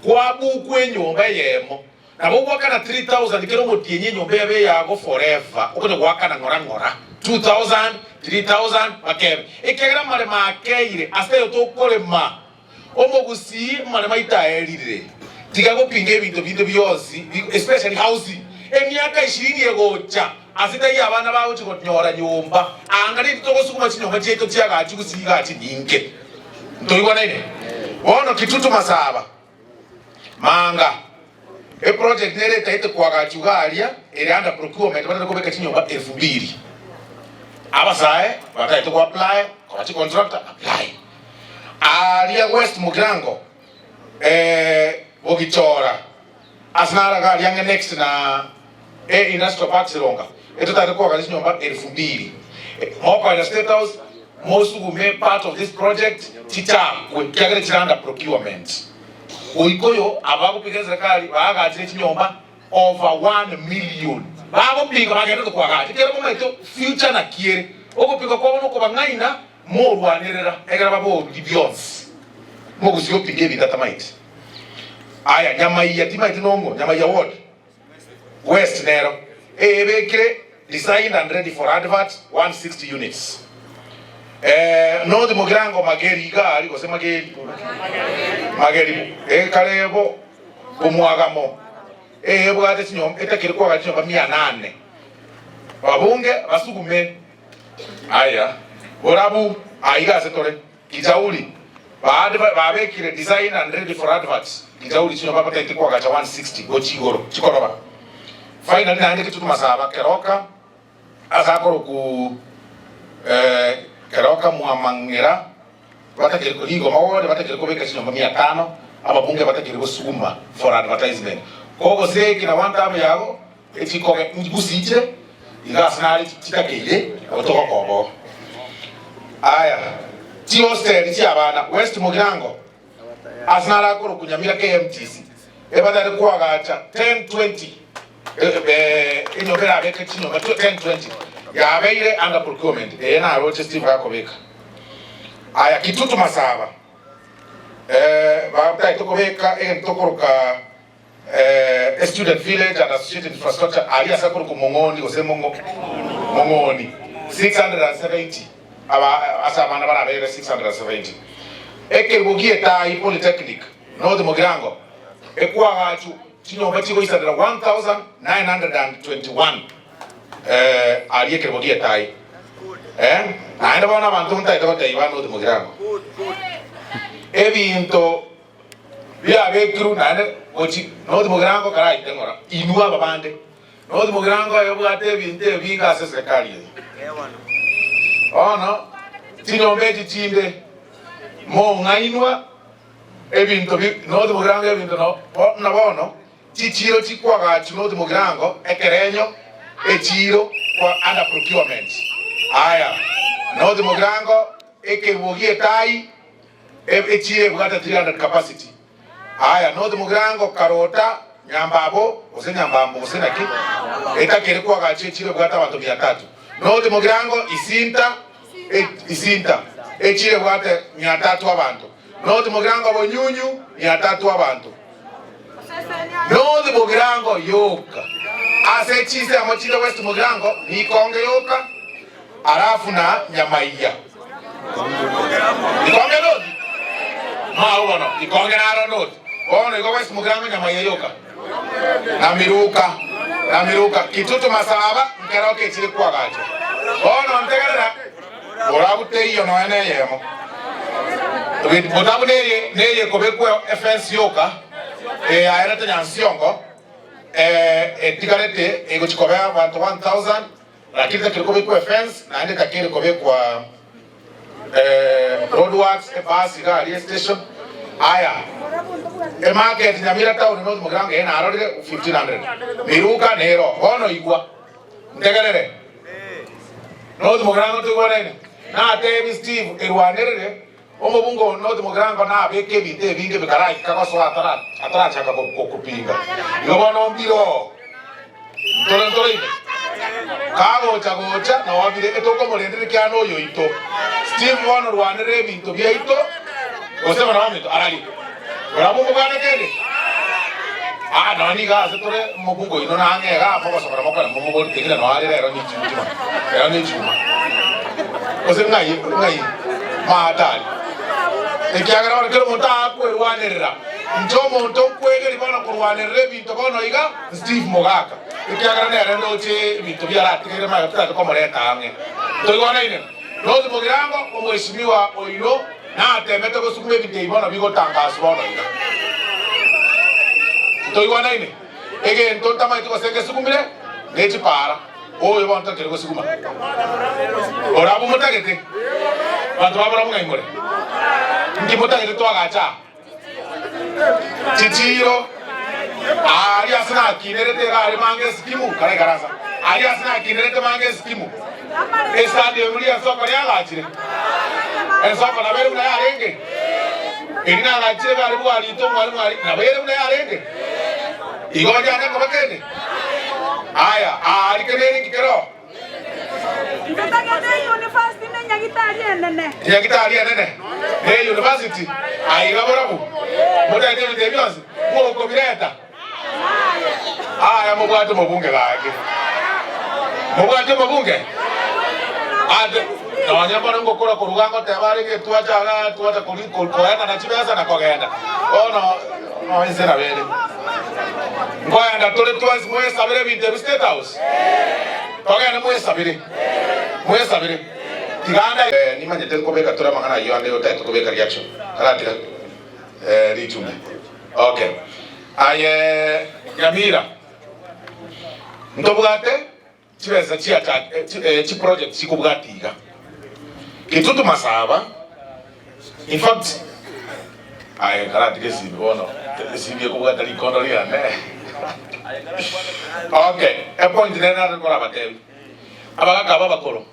Kwabukwa enyomba eyemo, nabo ogoakana 3000 kera omotienyi enyomba ebe eyago forever, okonya goakana ng'ora ng'ora 2000, 3000 bakebe. Ekiagera amaremo akeire ase ayo tokorema omogusii amaremo aito aerire. Tiga gopinga ebinto binde bionsi especially housing. Emiaka ishirini egocha ase taiyo abana bagochia konyora nyomba. Anga rende togosuguma chinyomba chiaito chiagachi gusii igaa chinyinge. Ntoigwanaine? Bono Kitutu Masaba, Manga, eproject nere etaete koagachwa iga aria ere under procurement batari kobeka chinyomba elfu mbili. Abasae bataete go apply koba chicontractor apply. Aria West Mugirango eh, Bogichora ase naro iga aria ang'e next na e Industrial Park Sironga etotagete koagacha chinyomba elfu mbili. Mokoenda State House mosugume part of this project chichakwe ekiagera chire under procurement. Goika oyo aba bagopiga eserekari baagachire chinyomba over one million bagopiga bagenderete koagacha ekiagera momanyete future naki ere. Ogopiga kwabo nokobang'aina morwanerera egere baborie bionsi mogusie opiga ebinto atamaeti. Aya Nyamaiya timaeti nong'o Nyamaiya ward West nero eyebekire designed and ready for advert 160 units. Eh, North Mugirango Mageri iga aria gose Mageri Mageri ekare bo omwagamo eyebwate chinyomba etakire kwagara chinyomba mia nane babunge basugume aya borabu aiga ase tore Kijauri, babekire design and ready for adverts, Kijauri chinyomba bataete koagacha 160 gochia igoro chikoroba. Finally naende Kitutu Masaba keroka ase akoroku keroka Mwamang'ira batakeri rigoma ward batakeri kobeka chinyomba mia tano ababunge batakeri gosuguma for advertisement. Kogose eki na one term yago echikoge gusichire Iga ase nare chitakeire nabo togokoba oo. Aya, chihosteli chi'abana, West Mugirango, ase nare akorokwa Nyamira KMTC, ebatari koagacha 1020 enyomba erabeke chinyomba 1020 yabeire under procurement, eye naroche Steve gakobeka. Aya, Kitutu Masaba, batagete kobeka egento tokoroka A student village and associated infrastructure aria ase akorokwa Mong'oni gose Mong'o Mong'oni 670 aba ase abana barabere 670 Ekerubo gi'Etaai Polytechnic North Mugirango ekwagachu chinyomba chigoisanera 1921 eh, aria ekerubo gi'Etaai eh, naende bono abanto ntaete gotebia North Mugirango ebinto Biabekirwe naende gochia North Mugirango karaite ng'ora inwe aba bande. North Mugirango ebwate ebinto ebinge ase eserekari eye. Bono chinyomba echi chinde mong'ainwa ebinto bi North Mugirango ebinto no buna bono chichiiro chikwagachwa North Mugirango ekerenyo echiiro kwa under procurement. Aya North Mugirango ekerubo gi'etai Echiira ebwate 300 capacity. Aya North Mugirango, Karota, Nyambabo gose Nyambambo gose naki etakeri koagacha echiira ebwate abanto mia tatu. North Mugirango, Isinta, Isinta echiira ebwate mia tatu abanto. North Mugirango, Bonyunyu mia tatu abanto. North Mugirango yoka. Ase chinsemo chinde West Mugirango, Nikonge yoka. Alafu na Nyamaiya. Ikonge North? Mao bono, Ikonge naro North. Bono igo West Mugirango Nyamaiya yoka. Na Miruka, na Miruka. Kitutu Masaba nkero kechire kwagachwa. Bono ntegerera, borabu teiyo nonya neyemo. Botabu neye neye kobekwa efence yoka, eyaerete Nyansiongo, eh, etigarete egochi kobea abanto 1000 Lakini takeri kobekwa efence, naende takeri kobekwa road works, ebus iga aria estation. Aya, emarket Nyamira town North Mugirango eye narorire 1500. Miruka nero. Bono igwa, ntegerere. North Mugirango toigwanaine? Natebi Steve erwanerere omobunge o North Mugirango nabeke ebinto ebinge bikaraika gosoa atara atarachaka gopinga. Igo bono mbire oo. Ntore ntore ime. Kagocha gocha nobire etokomorendera ekiagera noyoito. Steve bono rwanerera ebinto biaito gose bana baminto arari. Barabwo mbobwate kende? Aa nonya nigo ase tore omobungo oino na ang'e iga mogosokora mokore momobori pengine noyo are rero ne chuma rero ne chuma gose ng'ai ng'ai mahatari ekiagera bono kera omonto akwerwanerera inche omonto nkwegeri bono korwanerera ebinto bono iga Steve Mogaka ekiagera nere ndoche ebinto biaratigaire magega totagete komoreta ang'e toigwanaine Rose Mugirango omweshimiwa oino Natemete gosukuma ebinto ebi bono bigotangaswa bono iga. Ntoigwanaine? Egento ntamaeti gose ngesukumire ne chipaara, oyo bono ntakeri gosukuma. Borabu motagete? Banto ba borabu ng'ai more? Nki motagete twagacha aa? Chichiiro, aaria ase nakinerete iga aria mange esikimu, kare ikarasa, aria ase nakinerete mange esikimu. Esadi eria ensoko neagachire, ensoko nabo ere buna yarenge, eria nagachire gari bwarito mwari mwari, nabo ere buna yarenge. Igo onye koba kende. Aya, aari kende ere nki keroo? Ntotagete eyunifasiti ne nyagitari enene. Enyagitari enene ne eyunifasiti, aiga borabu motagete ebinto ebi bionsi, mokobireta. Aya mobwate omobunge gaki. Mobwate omobunge? Ate nonya mbono ngokora koruga ngoteba arenge twacha iga twacha kori koenana chibesa na kogenda. Bono nonya inse nabere. Nkoenda tore twensi mwesabere ebinto ebi State House. Togende mwesabere. Mwesabere. Tiga ande eh, nimanyete nkobeka tore amang'ana ayio ande otagete kobeka reaction. Karatiga eh, richumbe. Okay. Aye Nyamira, ntobwate chibesa chia chiproject chikobwati iga. Kitutu Masaba, in fact, aye karatiga esimi bono, esimi ekobwata rikondo riane. Okay, epoint nere nare korabatebi. Abagaka aba abakoro,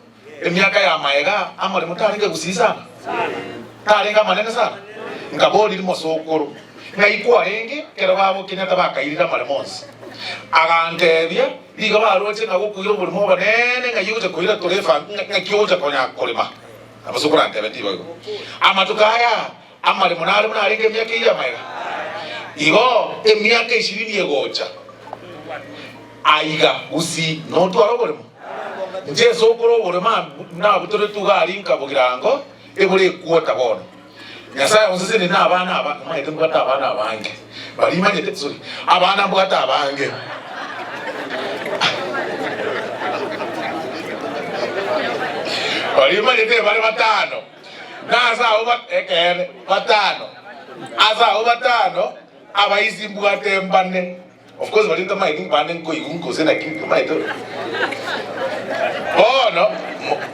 Emiaka y'amaega amoremo tarenge gusii sana, tarenge amanene sana. Nkaboria rimosokoro, Ng'ai kwarenge ekero babo Kenyatta bakairire amaremo onsi? Agantebia, Nigo baroche ng'a gokoira oborimo obonene, ng'ai ogocha koira tore efa, ng'aki ogocha konya korema. Namosokoro antebetie boigo. Amatuko aya amaremo nare buna arenge emiaka eyio y'amaega. Igo emiaka ishirini egocha. Aiga gusii notware oboremo. Inche esokoro oboremo nabutoretwe iga aria nka bogirango ebore ekwota bono. Nyasae onsesenie na abana aba omanyete mbwate abana abange baria imanyete sorry abana mbwate abange. Baria imanyete bare batano na ase abwo ekeene batano ase abwo batano abaisi mbwate mbane. Of course baria ntamaeti bande nkoigwa gose naki ntomaete bono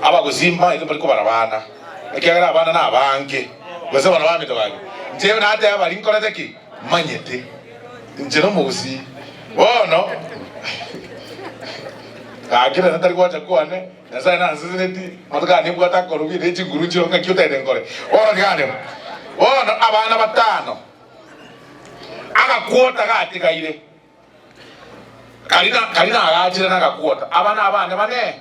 abagusii mbamaete mbari kobara abana ekiagera abana na abange gose bono bamete bake inche nateba baria nkorete ki manyete inche na omogusii bono gaki nonye ntari gwacha kwane Nyasaye nanseseneti amatuko aya nimbwate akorobia ne chinguru nchire ng'aki otaete nkore bono tiga ndemo bono abana batano. Agakwota gatigaire, karia na karia nagachire nagakwota, abana abane bane.